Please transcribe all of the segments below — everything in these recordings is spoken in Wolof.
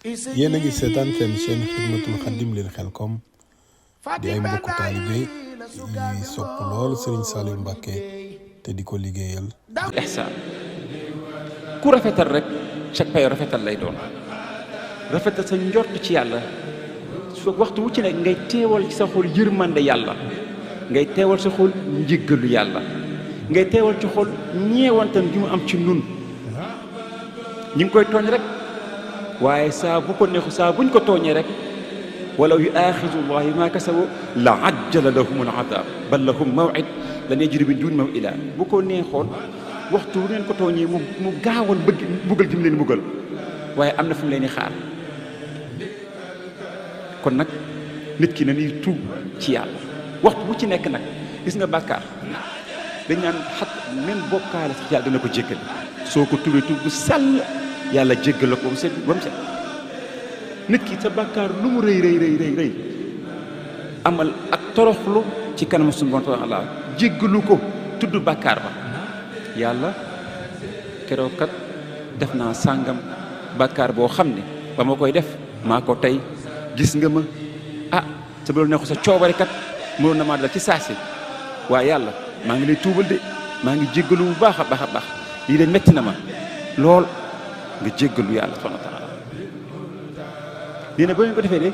yéen a ngi seetaan seen chaîne Xidmatul Xadim lil Xelcom di ay mbokku taalibe yi sopp lool Serigne Saliou Mbacké te di ko liggéeyal. ihsaan ku rafetal rek sa pay rafetal lay doon rafetal sa njort ci yàlla su waxtu wu ci nekk ngay teewal ci sa xol yërmande yàlla ngay teewal sa xol njéggalu yàlla ngay teewal ci xol ñeewantam gi mu am ci nun ñi ngi koy tooñ rek waaye saa bu ko neexu saa buñ ko tooñee rek walaw yu'aaxizu llaahu bimaa kasabu la ajjala lahumul azaab bal lahum maw'id lan yajri min duuni maw'ila bu ko neexoon waxtu bu ngeen ko tooñee mu gaawal bëgg mbugal gi mu leen mbugal waaye am na fu mu leen di xaar kon nag nit ki na ñuy tuub ci yàlla waxtu bu ci nekk nag gis nga bàkkaar dañ naan xat même bokkaale sax yàlla dina ko jéggal soo ko tuubee tuub bu sell yàlla jéggal la ko ba mu set nit ki sa bàkkaar lu mu rëy rëy amal ak toroxlu ci kanam suñu Boroom tabaaraka wa taala jéggalu ko tudd bàkkaar ba yàlla keroog kat def naa sàngam bàkkaar boo xam ne ba ma koy def maa ko tey gis nga ma sa loolu neexu sa coobare kat mënoon na maa dal ci saasi waaye yàlla maa ngi lay tuubal de maa ngi jéggalu bu baax a baax lii de metti na ma lool nga jéggalu yàlla subhaanahu wa taala nee na ba ngeen ko defee de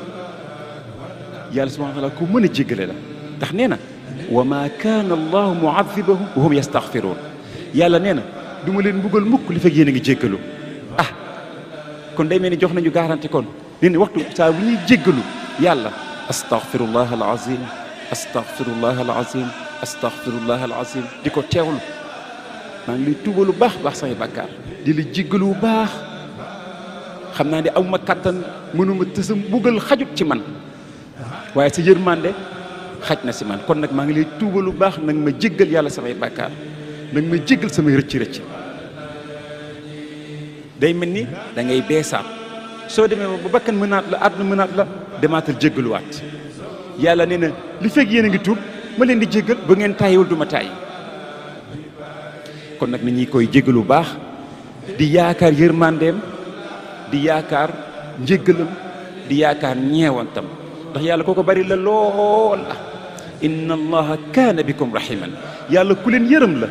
yàlla subhaanahu wa taala ku mën a jéggale la ndax nee na wa maa kaana allahu mu'adhibahum wa hum yastaghfiruun yàlla nee na du ma leen mbugal mukk li fekk yéen a ngi jéggalu kon day mel ni jox nañu garanti kon nee na waxtu saa bu ñuy jéggalu yàlla astaghfirullah alazim astaghfirullah alazim astaghfirullah alazim di ko teewlu maa ngi lay tuubalu baax samay bàkkaar di la jéggalu bu baax xam naa ne aw ma kàttan mënuma te sa mbugal xajut ci man waaye sa yërmande xaj na si man kon nag maa ngi lay tuubalu baax nag ma jéggal yàlla samay bàkkaar nag ma jéggal samay rëcc day mel ni da ngay beesaat soo demee ba bakkan mënaat la àdduna mënaat la demaatal jéggaluwaat yàlla nee na li fekk yéen a ngi tuub ma leen di jéggal ba ngeen tàyyiwul du ma tàyyi kon nag nit ñi koy jéggalu baax di yaakaar yërmandeem di yaakaar njéggalam di yaakaar ñeewantam ndax yàlla kooko bari la lool inna allaha kaana bikum rahiman yàlla ku leen yërëm la